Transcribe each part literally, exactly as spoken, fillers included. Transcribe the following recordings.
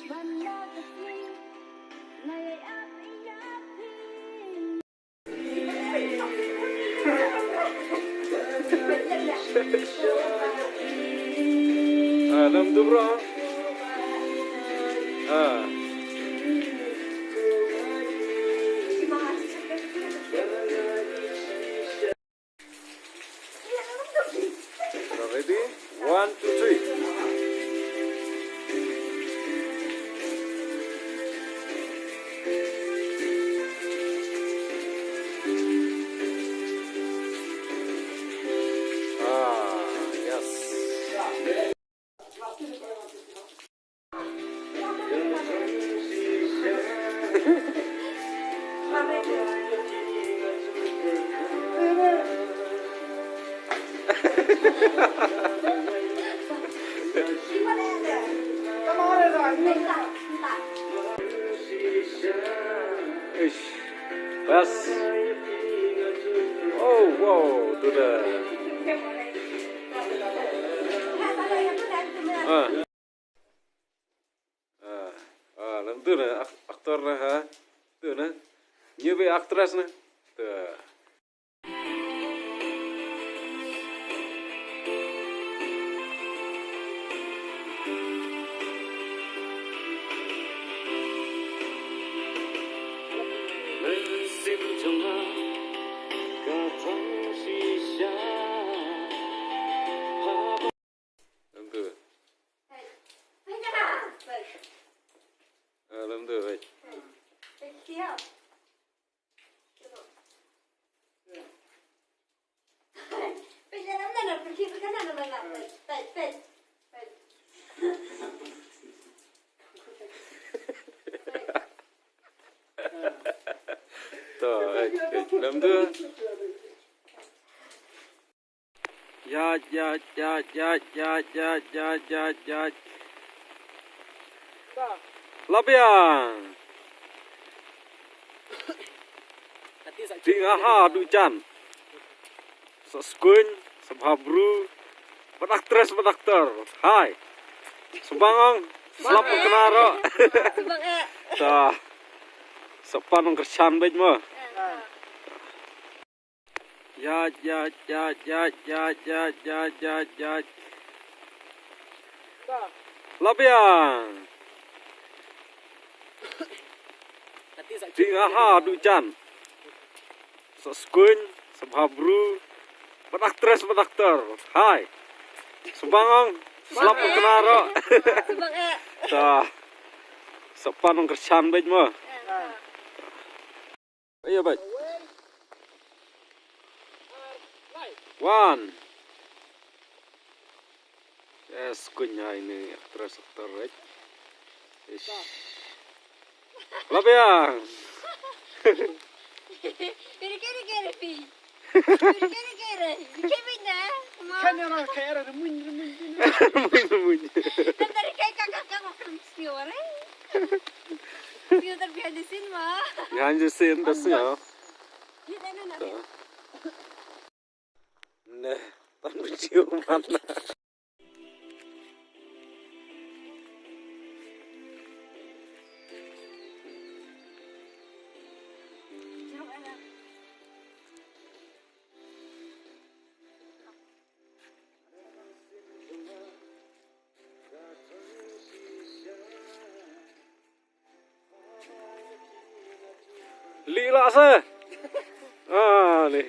Ah, lam tu, bro. Ah. Ready? One, two, three. Ah, yes. Ish. Bas. Oh, wow, tu dah. Ah. Ah, ah, lam tu na, ak-, aktor na, ha. Tu na. Ngi ba aktris na. Tu. Lam tu. Ah, lam tu, baik. To, eh, eh, lam tu. Ïaid, ïaid, ïaid. Labiang. Ti nga ha du jan. Sa skuin, sa bha bru. Bad aktres, bad aktor. Hai. Sa bang ong, slap u kena ro. Sa bang eh. Sa. Sa pan ong kerchan bej mo. Eh. Ïaid, ïaid, ïaid. Labiang. Ti nga ha du jan. Sa skuin, sa bha bru. Bad aktres, bad aktor. Hai. Sa bang ong, slap u kena ro. Sa bang eh. Sa. Sa pan ong kerchan bej mo. Eh. Ayo, bye. One. Yes, kunyah ini aktor-aktor, right? Ish. Labiang. Kere, kere, kere, pi. Kere, kere, kere. Kere, kere, kere. Kan orang kaya ada remuny, remuny, remuny. Remuny, remuny. Dan dari kayak kakak, kakak makan mesti orang. Sino tar behind the scene ma? Behind the scene tas ya. Yun, ano na? Neh, tan video mana? Lila se. Ah, ni.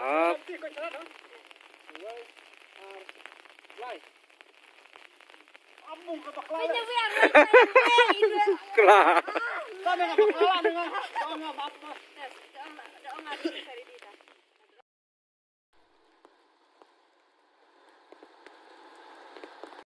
Up. Kla.